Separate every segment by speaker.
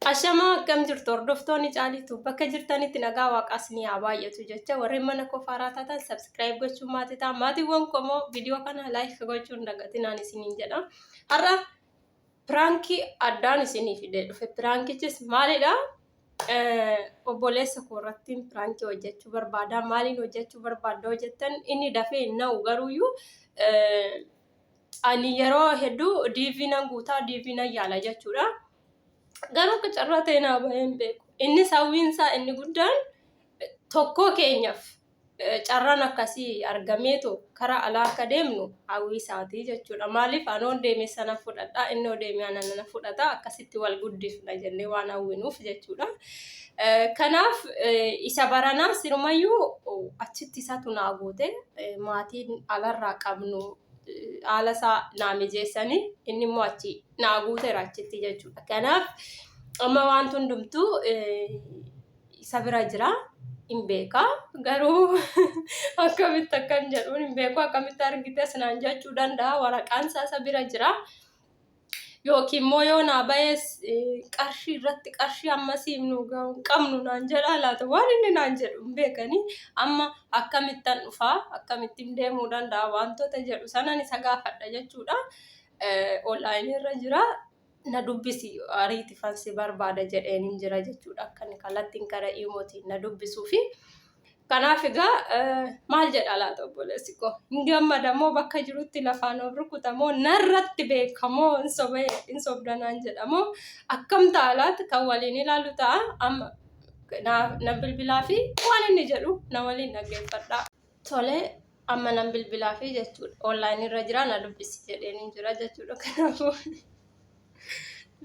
Speaker 1: Ashamaa akkam jirtu hordoftoonni Caalituu bakka jirtanitti nagaa waaqaas ni haa baay'atu jecha warreen mana koo faaraa taatan subscribe gochuun maatii ta'a maatiiwwan koo immoo viidiyoo kana like gochuun dagatinaan isiniin jedha. Har'a piraankii addaan isinii fidee dhufe piraankichis maalidha? Obboleessa koo irratti piraankii hojjechuu barbaada. Maaliin hojjechuu barbaadda hojjettan inni dafee hin na'u garuuyyuu ani yeroo hedduu DV nan guutaa DV nan yaala jechuudha. Garuu akka carraa ta'e naa bahee hin beeku. Innis hawwiinsaa inni guddaan tokkoo keenyaaf carraan akkasii argameetu karaa alaa akka deemnu hawwii isaatii jechuudha. Maaliif anoon deeme sana fudhadha innoo deeme ana nana fudhata akkasitti wal guddifna jennee waan hawwinuuf jechuudha. Kanaaf isa baranaa sirumayyuu achitti isatu naa guute maatiin alarraa qabnu haala isaa naa mijeessanii inni immoo achi naa guuteera achitti jechuudha. Kanaaf amma wanti hundumtuu isa bira jira hin beeka garuu akkamitti akkan jedhuun hin beeku akkamitti argites naan jechuu danda'a waraqaan isaa isa bira jira. Yookiin immoo yoo naa bahees qarshii irratti qarshii ammasii nu gahu hin qabnu naan jedhaa laata waan inni naan jedhu hin beekanii amma akkamittan dhufaa akkamittiin deemuu danda'a wantoota jedhu sanan isa gaafadha jechuudha. Onlaayinii irra jira na dubbisi ariitifan si barbaada jedheen hin jira jechuudha akka inni kallattiin gara iimootiin na dubbisuufi. Kanaaf egaa maal jedha laata obboleessi koo? Hin gammada moo bakka jirutti lafaan of rukuta moo narratti beeka moo hin sobee hin sobda naan jedha moo akkam ta'a laata kan waliin ilaalu ta'a amma na bilbilaa fi waan inni jedhu na waliin dhaggeeffadhaa. Tole amma nan bilbilaa fi jechuudha. Online irra jira na dubbisi jedheen hin jira jechuudha. Kanaafuu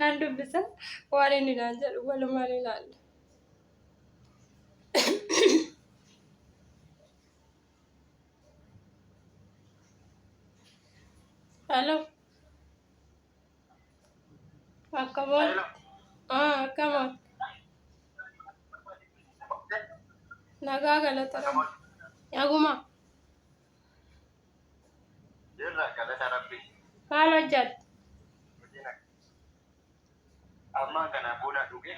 Speaker 1: nan dubbisa waan inni naan jedhu walumaan ilaalla. Hello. Akkam oolte? Ah, akkam oolte? Nagaa galata Rabbi. Naguma.
Speaker 2: Jirra galata Rabbi.
Speaker 1: Maal hojjatte?
Speaker 2: Hojiin akka ammaa kana buna dhuge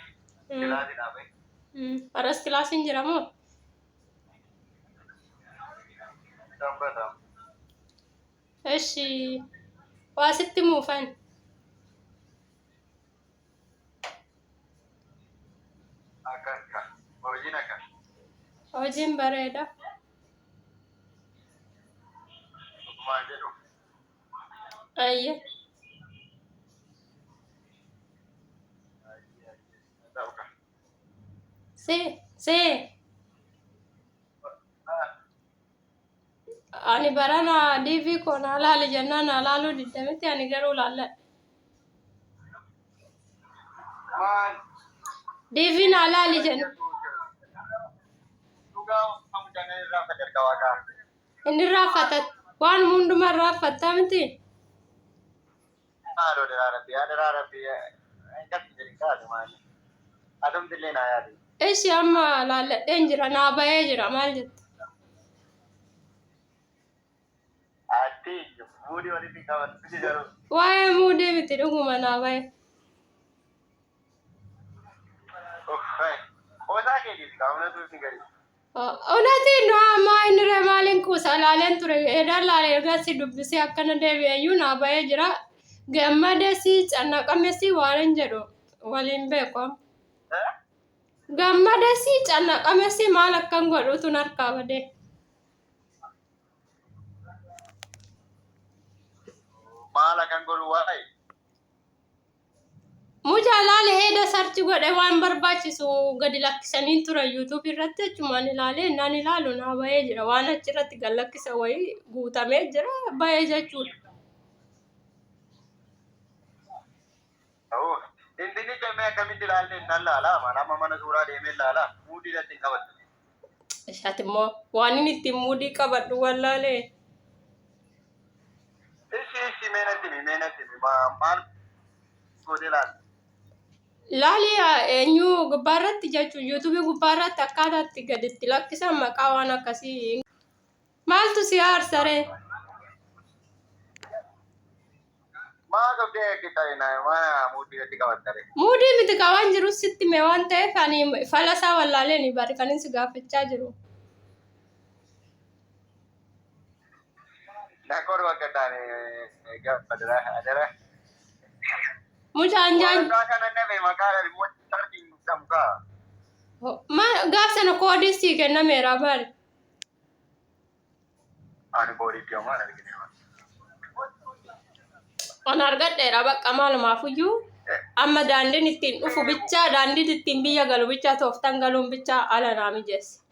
Speaker 2: kilaasii dhaabee.
Speaker 1: Har'as kilaasiin jira moo?
Speaker 2: Sanbata.
Speaker 1: Eshi waa sitti muufan.
Speaker 2: Akkas ka. Hojiin akkas.
Speaker 1: Hojiin bareeda.
Speaker 2: Dhugumaan jedhu.
Speaker 1: Ayye.
Speaker 2: Ayyee ayyee. Ta'u ka.
Speaker 1: See see. Ani barana DV koo naa laali jennaan naa laaluu didde miti ani garuu laalladhe.
Speaker 2: Maal?
Speaker 1: DV naa laali jenna.
Speaker 2: Dhugaa mucaan irraa fayyadka waaqaa.
Speaker 1: Inni irraanfata waan hundumaa irraanfattaa miti.
Speaker 2: Maaloo daraa rabbi yaa daraa rabbi akkas hin jedhin kaatu maali. Atumti illee naa yaadi.
Speaker 1: Ishi amma laalladheen jira naa bahee jira maal jetta?
Speaker 2: Ati muudii walitti qabattu garuu.
Speaker 1: Waa'ee muudii miti dhuguma naa bahe.
Speaker 2: Qoosaa keetiif qaamnatu si gadi.
Speaker 1: Unatiin nu ammaa inni ree maaliin kuusa laaleen ture edaan laalee ergaa si dubbisee akkana deebi'eyyuu naa bahee jira. Gammadesi cannaqamesi waan hin jedhu waliin beeku amma. Gammadesi cannaqamesi maal akkan godhutu narkaa badee.
Speaker 2: Maal akkan godhu waa'ee.
Speaker 1: Mucaa laale heeda sarchi godhe waan barbaachisu gadi lakkisanii ture YouTube irratti achumaan ilaalee naan ilaalu naa bahee jira waan achirratti gad lakkisa wayii guutamee jira bahee jechuudha.
Speaker 2: Oo, intini cemee akkamitti ilaalte nan laala maal amma mana suuraa deemee laala muudii irratti hin qabattu.
Speaker 1: Ishaati immoo waan inni ittiin muudii qabadhu wallaalee.
Speaker 2: Ishi ishi mee natti himi mee natti himi maal gootee laalte?
Speaker 1: Laali eenyu gubbaarratti jechuun yuutuubii gubbaarratti akkaataa itti gadi itti lakkisan maqaa waan akkasii maaltu si aarsaree?
Speaker 2: Maa sobdee eeggisa maa muudii irratti qabattare.
Speaker 1: Muudii miti kaa waan jiru sitti hime waan ta'eef ani fala isaa wallaaleen bari kanin si gaafachaa jiru.
Speaker 2: Nakoor bakka taane gaafa adara.
Speaker 1: Mucaan jaan
Speaker 2: Waraqaa kana dhabe maqaa immoo sardiin jedhamu kaa.
Speaker 1: Gaaf sana koodii sii kennameera bari.
Speaker 2: Ani koodiitti homaa hin argine.
Speaker 1: An argadheera bakka maalumaafuyyuu amma daandiin ittiin dhufu bichaa daandiin ittiin biyya galu bichaa tooftan galuun bichaa ala naa mijeessa.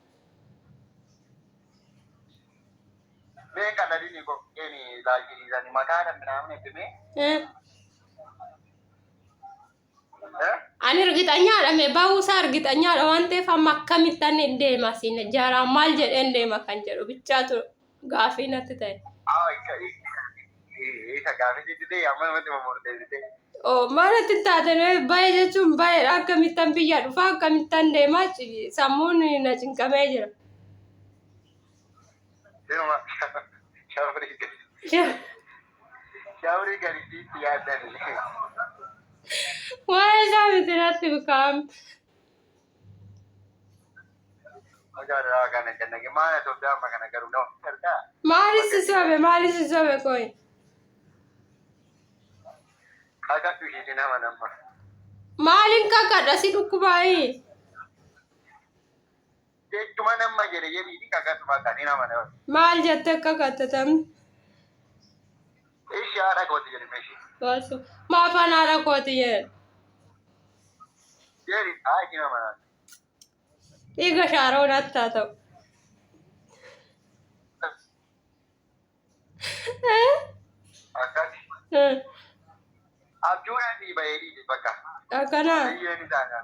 Speaker 2: Mee qaladiin kokkeen ilaalchisiisanii maqaa dhamminaamne itti mee?
Speaker 1: Ani ergixanyaadha mee bahuu isaa ergixanyaadha waan ta'eef amma akkamittan deema siin jaaraan maal jedheen deema kan jedhu bichaatu gaafii natti ta'e.
Speaker 2: Isa gaafii sitti ta'e amma namatti murteessite.
Speaker 1: Oo maalatti taate bahe jechuun baheedha akkamittan biyya dhufa akkamittan deema sammuun na cinqamee jira.
Speaker 2: Sinuma shawrii gadi shawrii gadi sitti yaaddani.
Speaker 1: Waa'ee isaa miti natti kaa'am.
Speaker 2: Mucaa duraa kana jannage maal sobdaa amma kana garuu nama argaa.
Speaker 1: Maalis si sobe maalis si sobe kooyi.
Speaker 2: Kakadhu ishee nama nama.
Speaker 1: Maalin kakadha si dhukkubaayii?
Speaker 2: Jechuma nama jedhe jedhiiti kakadhu bakka ni nama nama.
Speaker 1: Maal jettee kakatte tamni?
Speaker 2: Ishee haadha kooti jedhi meeshii.
Speaker 1: Baasu. Maafaan haadha kooti jedhe.
Speaker 2: Jedhi haa ishee nama nama.
Speaker 1: Dhiiga shaaroo natti haa ta'u.
Speaker 2: Akkasi. Abjuudhaan sii bahee dhiisi bakka.
Speaker 1: Akkanaa.
Speaker 2: Biyyeen isaadha.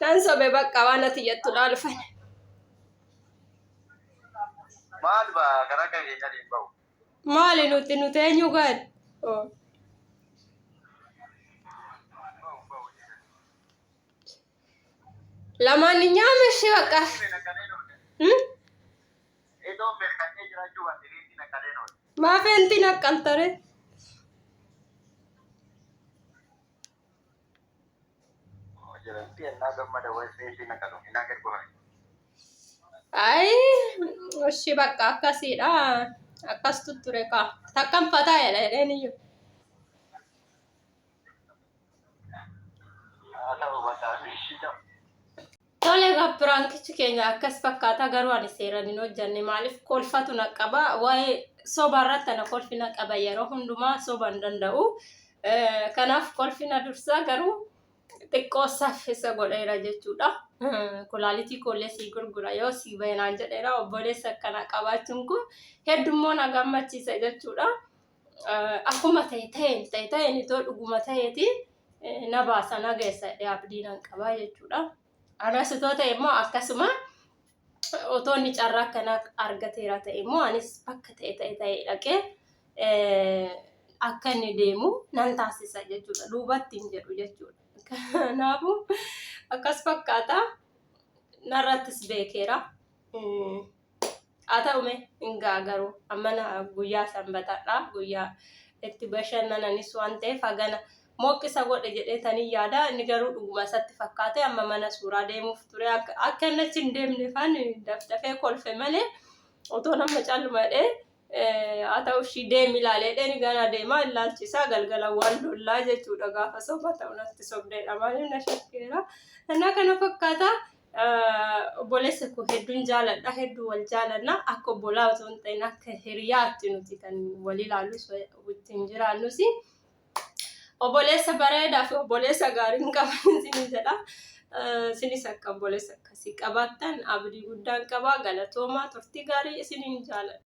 Speaker 1: Nan sobe bakka waan ati jettu dhaalfan.
Speaker 2: Maal baa karaa kan keenya hin bahu.
Speaker 1: Maali nuti nuti eenyu gaadhi? Lamaan nyaama ishee bakka.
Speaker 2: Itoo beekannee jiraachuu baate leenci naqalee nooti.
Speaker 1: Maaf eentii naqqaltare?
Speaker 2: Jedhamti ennaa gammada wayii leenci naqalu innaa gad gohan.
Speaker 1: Ayi ishee bakka akkasiidha. Akkas tutture kaa. Takkan fataa jedha jedheen iyyuu.
Speaker 2: Haa ta'u bakka ishii ta'u.
Speaker 1: Tole egaa piraankichi keenya akkas fakkaata garuu ani seeraan hin hojjanne maaliif kolfatu na qaba waa'ee soba irratti ana kolfi na qaba yeroo hundumaa soba hin danda'u kanaaf kolfi na dursa garuu xiqqoo saffisa godheera jechuudha kulaalitii koollee sii gurgura yoo sii bahe naan jedheera obboleessa akkanaa qabaachuun kun heddummoo na gammachiisa jechuudha akkuma ta'e ta'een ta'e ta'een itoo dhuguma ta'eeti na baasa na geessa jedhee abdii nan qaba jechuudha. Anas otoo ta'e immoo akkasuma otoo inni carraa akkanaa argateera ta'e immoo anis bakka ta'e ta'e ta'e dhaqee akka inni deemu nan taasisa jechuudha. Duubatti hin jedhu jechuudha. Kanaafuu akkas fakkaata. Narrattis beekeera. Haa ta'u mee hin ga'a garuu ammana guyyaa sanbatadha guyyaa itti bashannananis waan ta'eef hagana mooqqisa godhe jedhee tanii yaada inni garuu dhuguma isatti fakkaate amma mana suuraa deemuuf ture akka inni achi hin deemne faan dafdafee kolfe malee otoo nama calluma jedhee haa ta'u ishii deemi ilaalee jedheen gana deemaa ilaalchisaa galgala waan lollaa jechuudha gaafa soba ta'u natti sobdeedha maaliif na shakkeera innaa kana fakkaata. Obboleessa koo hedduun jaaladha hedduu wal jaalanna akka obbolaa otoo hin ta'in akka hiriyaatti nuti kan wal ilaallus ittiin jiraannus obboleessa bareedaa fi obboleessa gaariin qaban isin jedha. Isinis akka obboleessa akkasii qabaattan abdii guddaan qaba galatoomaa turtii gaarii isiniin jaaladha.